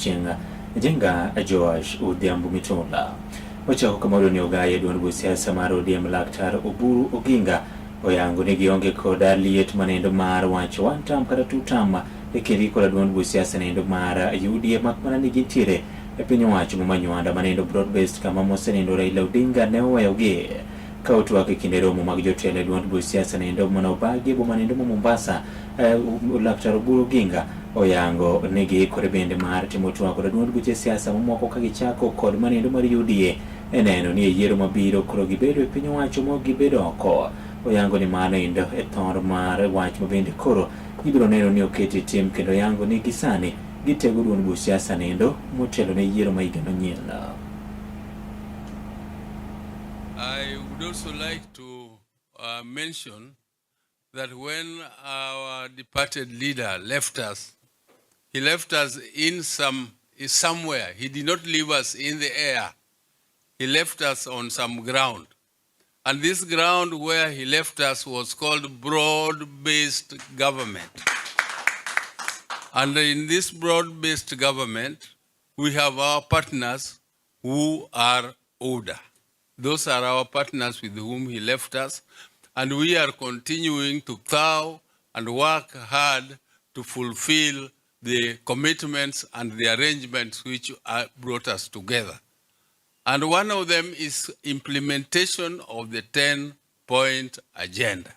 odiochieng'. Jenga Joash Odhiambo Mitola. Wachako kama ni ogaye duond buch siasa mar ODM Laktar Oburu Oginga oyango ni gionge koda liet manendo mar wacho one term kata two term e kindgi koda duond buch siasa nendo mar UDA mak mana ni gintiere e piny owacho ma Manywanda manendo broad based kama mosenindo Raila Odinga ne oweyogi ka otwak e kinde romo mag jotelo e duond buch siasa nendo mane obagi e boma nendo ma Mombasa. Laktar Oburu Oginga oyango ni giikore bende mar timo twak kod duond buche siasa mamoko ka gichako kod manendo mar UDA e neno ni e yiero mabiro koro gibedo e piny owacho ma ok gibedo oko. Oyango ni mano endo e thor mar wach ma bende koro gibiro neno ni oketi tim kendo oyango ni gisani gitego duond buch siasa nendo motelo ne yiero ma higa manyien. I would also like to mention that when our departed leader left us, he left us in somewhere. He did not leave us in the air. He left us on some ground. And this ground where he left us was called broad-based government. And in this broad-based government, we have our partners who are older. Those are our partners with whom he left us. And we are continuing to plow and work hard to fulfill the commitments and the arrangements which brought us together. And one of them is implementation of the 10-point agenda,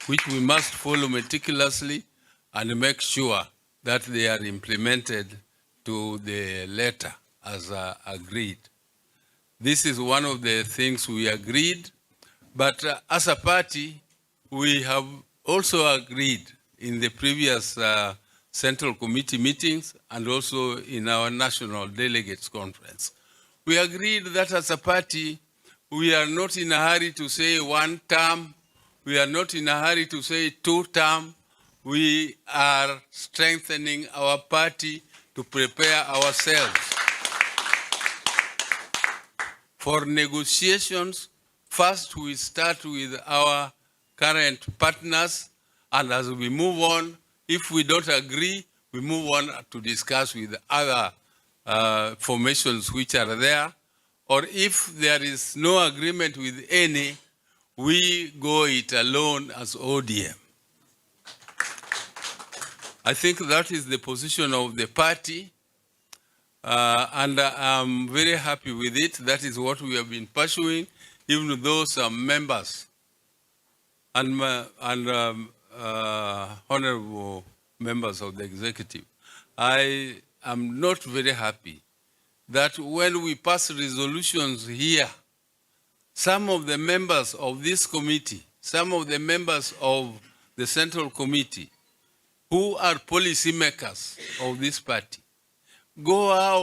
which we must follow meticulously and make sure that they are implemented to the letter as agreed. This is one of the things we agreed, but as a party, we have also agreed in the previous Central Committee meetings and also in our National Delegates Conference. We agreed that as a party, we are not in a hurry to say one term, we are not in a hurry to say two term. We are strengthening our party to prepare ourselves for negotiations. First, we start with our current partners, and as we move on, if we don't agree, we move on to discuss with other formations which are there. Or if there is no agreement with any, we go it alone as ODM. I think that is the position of the party, and I'm very happy with it. That is what we have been pursuing, even though some members and honorable members of the executive, I am not very happy that when we pass resolutions here, some of the members of this committee, some of the members of the Central Committee, who are policymakers of this party, go out